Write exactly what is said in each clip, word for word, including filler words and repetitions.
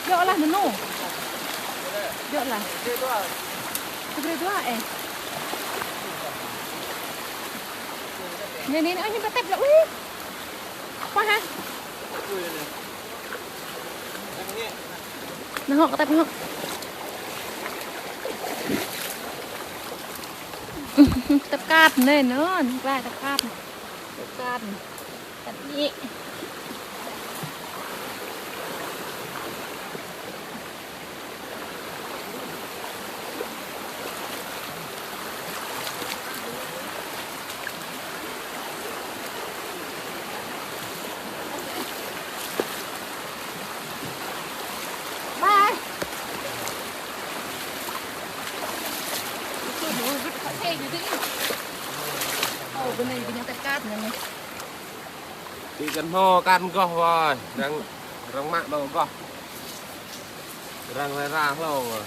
Djơ̆ lah nơnô. Djơ̆ lah. Tơgrê dua eh. Nè nè nè, ơ, ñu bơtep lah. Ui. Apa hă? Nahŏk, tep nahŏk. Tep kat nè, nè, nè, tep kat. Tep kat. Tep ñik. Ƀing kăn hmâo kăn goh wơi, arăng, arăng mă ƀơi goh. Arăng rai ra hlâo wơi.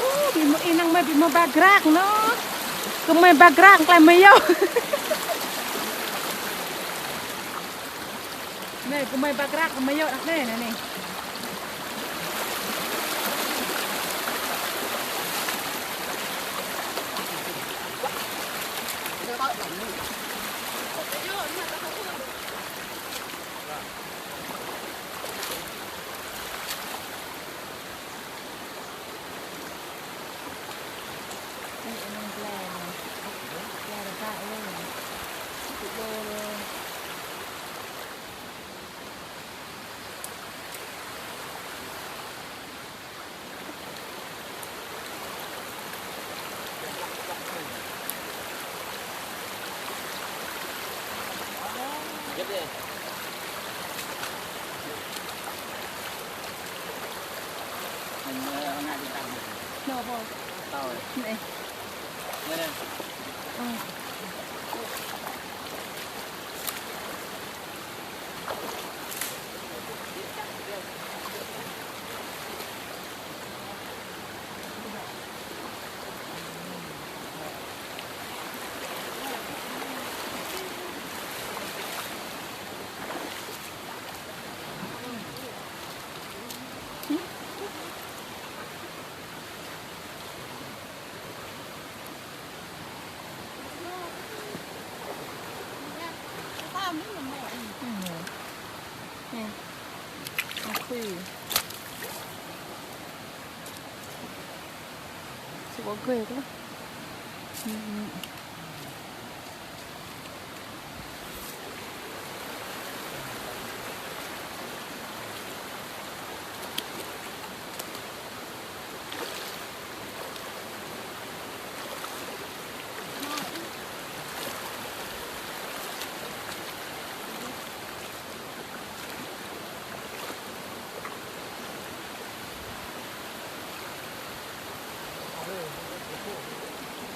Ơ, ƀing mơi ih năng mơi ƀing mơi ba grak nô. Kơ mơi ba grak klai mơi yơh. Nê, kơ mơi ba grak kơ mơi yơh nê, nê, nê.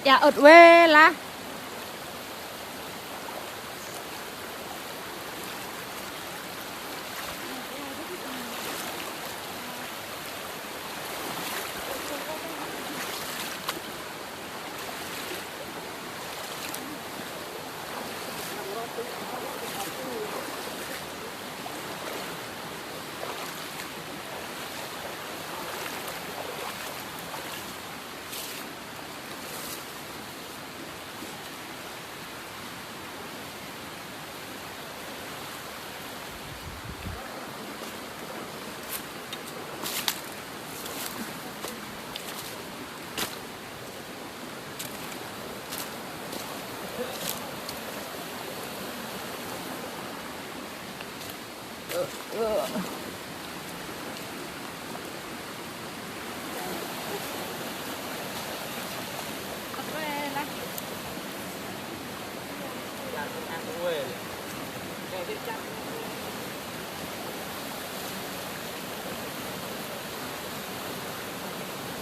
Ia ôt wê lah.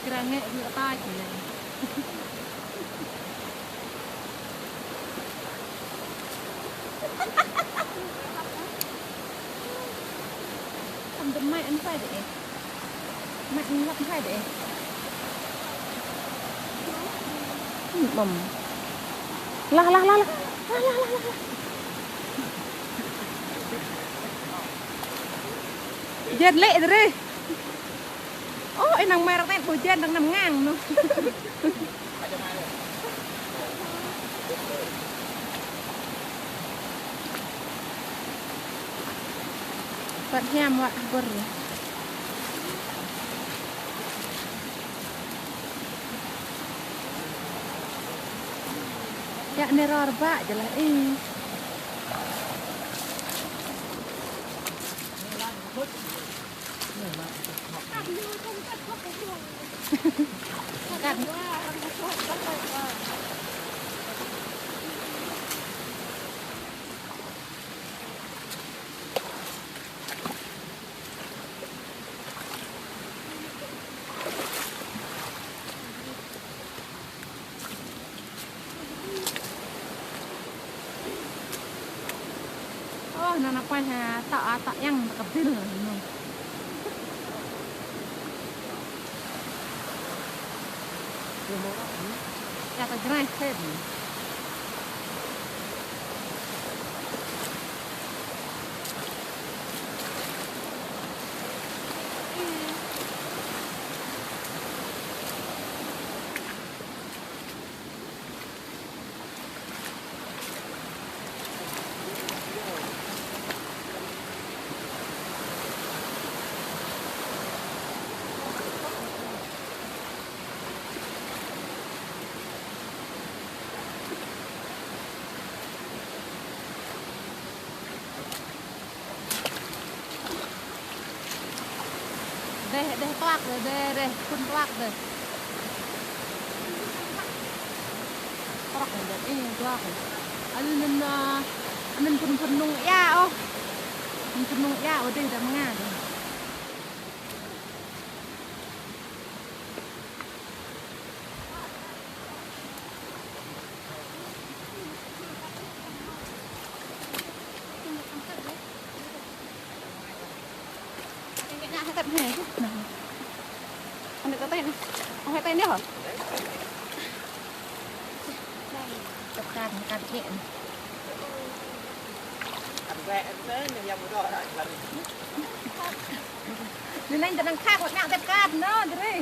Kra ngek ñu ta jing. Ăn tơm mai ăn phải đê. Mai ăn lăp phải đê. Mâm. Lah, lah, lah, lah. Lah, lah, lah, lah, lah. Jet lĕ tơrê. Ơ, ih năng mai răk ten ƀu jen đang năm ngang nô. Păt hiam wă bơr. Yă nê rơbă jơlah ih. Ơ, nô nă pơh ha, tŏ, tŏ yang kơbil nô. Ya, tŏ jrai sên. Dêh, dêh tuak dêh, dêh, dêh, phŭn tuak dêh. Trŏk dêh, ih, tuak dêh. Anŭn, anŭn, ơ, anŭn phŭn, phŭn nung ia ôh. Phŭn, phŭn nung ia ôh, dêh, dêh mơnga dêh. Anŭn kơ tên. Ơ, tên đi hả? Tơp kar, kar čĕ. Anŭn lĕ tơnăng khăp, ngă tơp kar, nô, dơrê.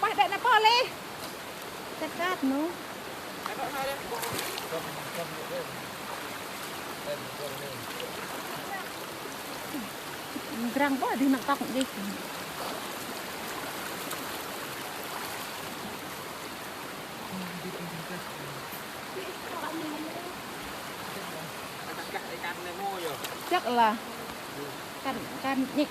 Pah đĕ nă pô lĕ. Tơt kăt nô. Drăng pô dih nă tŏk dih. Chắc là cắn, cắn nhẹ.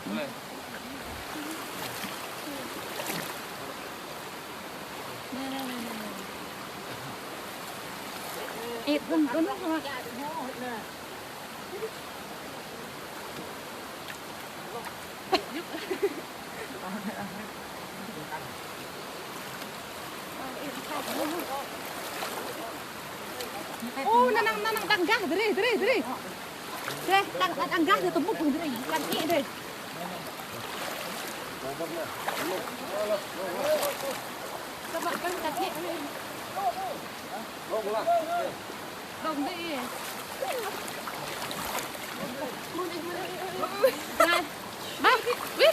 Ê, đun, đun, đun. Ô, năng, năng, năng, năng gah, dri, dri, dri. Dri, năng, năng gah, dri, tơmŭk, dri. Năng ih, dri. Các bạn, các bạn, các bạn. Đồng đi. Này, bác, ui.